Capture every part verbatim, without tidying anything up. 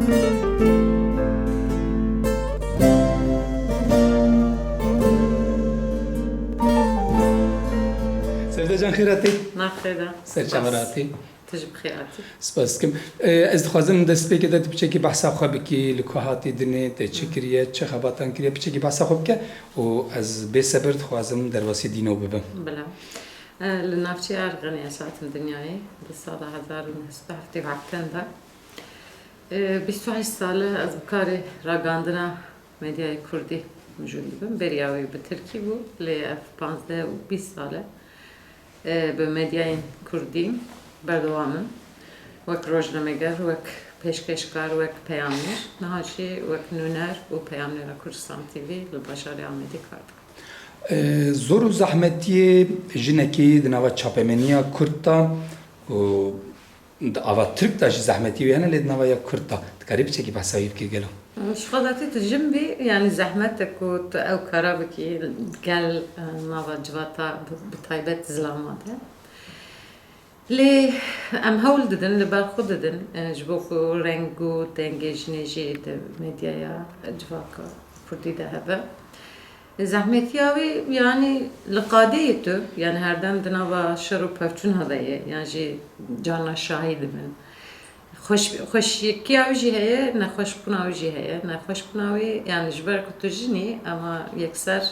Sevde can, xêr hatî. Naxêda. Ser çava hatî. Tu jî bi xêr hatî. Spas dikim. Ee, ez dixwazim destpêkê de tu piçekî behsa xwe bikî, li ku hatî dinê, te çi kiriye, çi xebatan kiriye, piçekî behsa xwe bike û ez bê sebir dixwazim derbasî Dîno bibim. Bila. Ee, li navçeya Erxenê ez hatim dinyayê, di sala hezar û neh sed û heftê û heft de. Ee, bîst û heşt sal e ez bi karê ragandina medyayê kurdî mijûl dibim. Beriya wê bi tirkî bû, lê ev panzdeh û bîst sal e, e, bi medyayên kurdî berdewam im. Wek rojnameger, wek pêşkêşkar, wek peyamnêr, niha jî wek nûner û peyamnêra Kurdistan T V li bajarê Amedê kar dikim. E, zor û zehmetiyê jinekî di nava çapemeniya kurd de û Di ava tirk de jî zehmetî wê hene, lê di nava ya kurd de dikarî piçekî behsa wî bikî gelo? Ji xwe zetî tu jin bî, yanî zehmet e ku tu ew kara bikî gel, e, nava civata bi, bi taybet zilama de. Lê em hewl didin, li ber xwe didin, e, ji bo ku reng û dengê jinê jî di medyaya civaka kurdî de hebe. Zehmetiya wî, yanî li qadê yê tu, yanî herdem di nava şer û pevçûna de ye, yan jî carna şahî dibin. Xweş-, xweşikiya wî jî heye, nexweşbûna wî jî heye. Nexweşbûna wî, yanî ji ber ku tu jin î, ema yekser,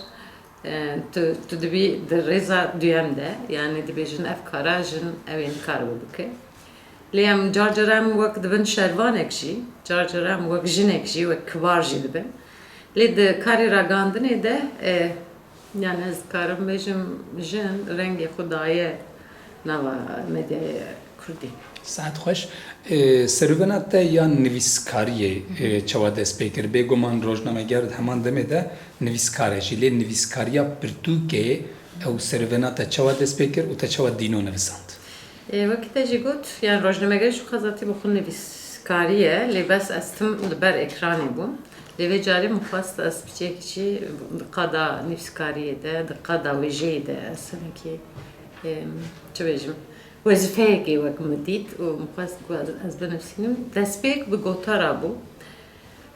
e, tu, tu dibî di rêza duyem de, yanî dibêjin ev kara jin ew ê nikaribe bike. Lê em car car em wek dibin şervanek jî, car car em wek jinek jî, wek kibar jî dibin. Lê di karê ragandinê de, e, yani ez dikarim bêjim jin rengê xwe daye nava medyayê kurdî. Saet xweş. E, serûvena te ya nivîskariyê, e, çawa dest pê kir? Bêguman rojnameger di heman demê de nivîskar e jî. Lê nivîskariya pirtûkê ew serûvena te çawa dest pê kir û te çawa Dîno nivisand? Ê, wekî te jî got, yani rojnameger ji xwe zetî bi xwe nivîskarî ye, lê bes ez tim li ber ekranê bûm. Lê vê carê min xwest ez piçekî jî di qada nivîskariyê de, di qada wêjeyê de ez hinekî, ê, çi bêjim, wezîfeyekê wek min dît û min xwest ku ez, ez binivîsînim. Destpêk bi gotara bû.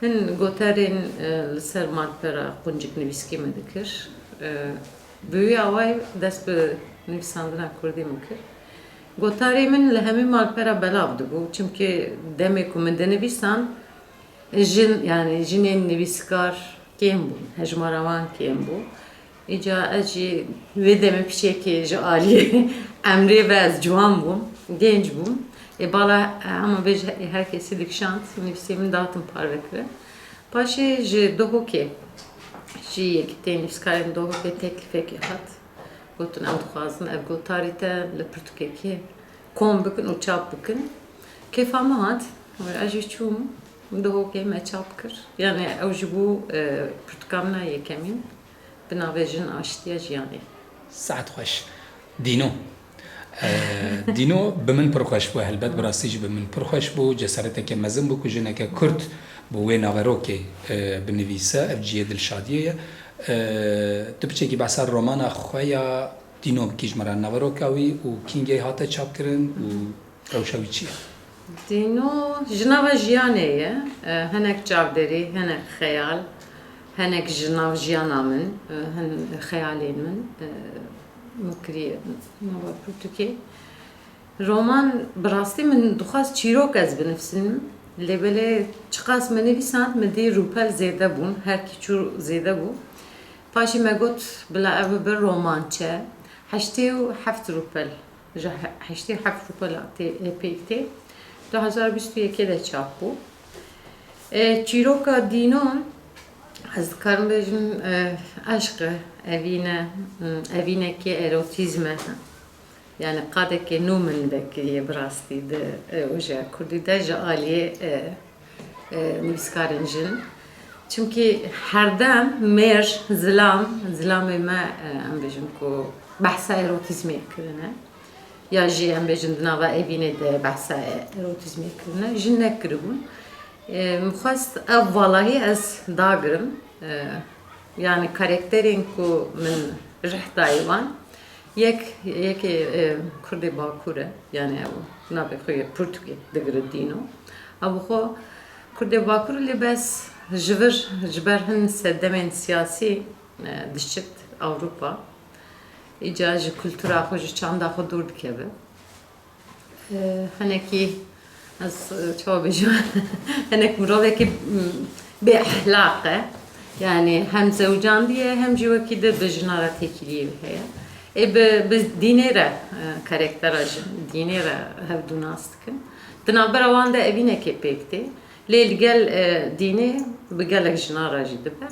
Hin gotarên, e, li ser malpera quncik nivîskî min dikir. E, bi wî awayî dest bi nivîsandina kurdî min kir. Gotarê min li hemî malpera belav dibû, çimkî demê ku min dinivîsand, jin, yani jinên nivîskar kêm bûn, hejmara wan kêm bû. Îca ez jî wê demê piçekê ji aliyê emrê ve ez ciwan bûm, genc bûm. Ê bala, e, hema bêje, ê her kesî dikişand, nivîsê min datin parve kirin. Paşê ji Duhokê, ji Yekîteyên Nivîskarên Duhokê teklîfekê hat. Gotin, em dixwazin ev gotarî te li pirtûkekê kom bikin û çap bikin. Kêfa min hat, ez jî çûm, Duhokê me çap kir. Yani ew jî bû, e, pirtûka min a yekemîn. Bi navê Jin Aştiya Jiyanê. Saet xweş. Dîno. Eee, Dîno bi min pir xweş bû, helbet bi rastî jî bi min pir xweş bû. Cesareteke mezin bû ku jineke kurd bi wê naverokê, eee, binivîse. Ev cihê dilşadiyê ye. Eee, tu piçekî behsa romana xwe ya Dîno bikî ji me re, naveroka wî û kîngê hate çapkirin û Rewşa wî çi ye? Dîno ji nava jiyanê ye. E, hinek çavderî, hinek xeyal, hinek ji nav jiyana min, e, hin xeyalên min, e, min kiriye nava pirtûkê. Roman, bi rastî min dixwest çîrok ez binivîsim, lê belê çiqas min nivîsand, min dî rûpel zêde bûn, her kî çû zêde bû. Paşî me got, bila ev bibe romançe, heştê û heft rûpel. Ji he-, heştê heft rûpela tê, e, pêk tê. Du hezar bîst û yekê de çap bû. E, çîroka Dîno, ez dikarim bêjim, e, eşq e, evîn e, m, evînekê erotîzm e. Yani qadekê nû min vekiriye bi rastî di, e, ojeya kurdî de ji aliyê, e, e, nivîskarên jin. Çimkî herdem mêr, zilam, zilamê me, e, em bêjin ku behsa erotîzmê kirine. Ya jî em bêjin di nava evînê de behsa e-, erotîzmê kirine. Jin nekiribûn. E, min xwest ev valahî ez dagirim. E, yani karakterên ku min rih dayî wan, Yek, yekê, e, Kurdê Bakur e, yani ew navê xwe yê pirtûkê digire Dîno. Ew bi xwe Kurdê Bakur lê bes ji vir, ji ber hin sedemên siyasî, e, diçit Ewropa. Îca ji kultura xwe, ji çanda xwe dûr dikeve. E, hinekî, ez, e, çawa bêjim, hinek mirovekî, m, bê ehlaq e. Yani hem zewcandiye hem jî wekî di bi jina re têkiliyê heye. Ê bi, bi dînê re, e, karaktera ji dînê re hevdû nas dikin. Di navbera wan de evînekê pêk tê. Lê li gel, e, dînê bi gelek jinan re jî dibe.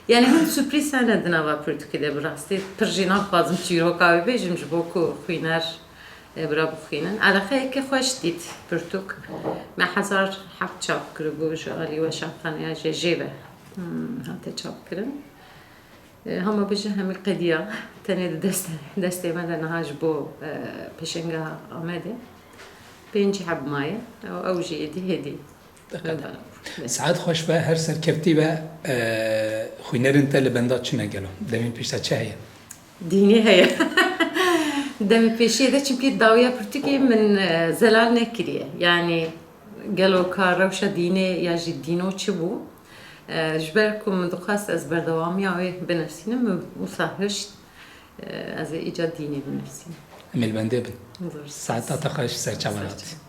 Yani hin surprîz hene di nava pirtûkê de, bi rastî pir jî naxwazim çîroka wê bêjim, ji bo ku xwîner, e, bira bixwînin. Eleqeyeke xweş dît pirtûk. Me hezar heb çap kiribû, ji alî weşanxaneya J J ve, hmm, hate çapkirin. E, hema bêje hemî qediya. Tenê di dest, destê me de niha ji bo, e, pêşengeha Amedê pêncî heb maye. Ew, ew jî êdî hêdî. Saet xweş be, her serkeftî be, e, xwînerên te li benda çi ne gelo? Demên pêş te çi heye? Dînê heye. Demê pêşiyê de, çimkî dawiya pirtûkê min, e, zelal nekiriye. Yani gelo ka rewşa dînê ya jî dîno çi bû? E, ji ber ku min dixwest ez berdewamiya wê binivîsim, min wisa hişt, e, ez ê îca dînê binivîsim. Em ê li bendê bin. Zor. Saeta te xweş, ser çavan hatî.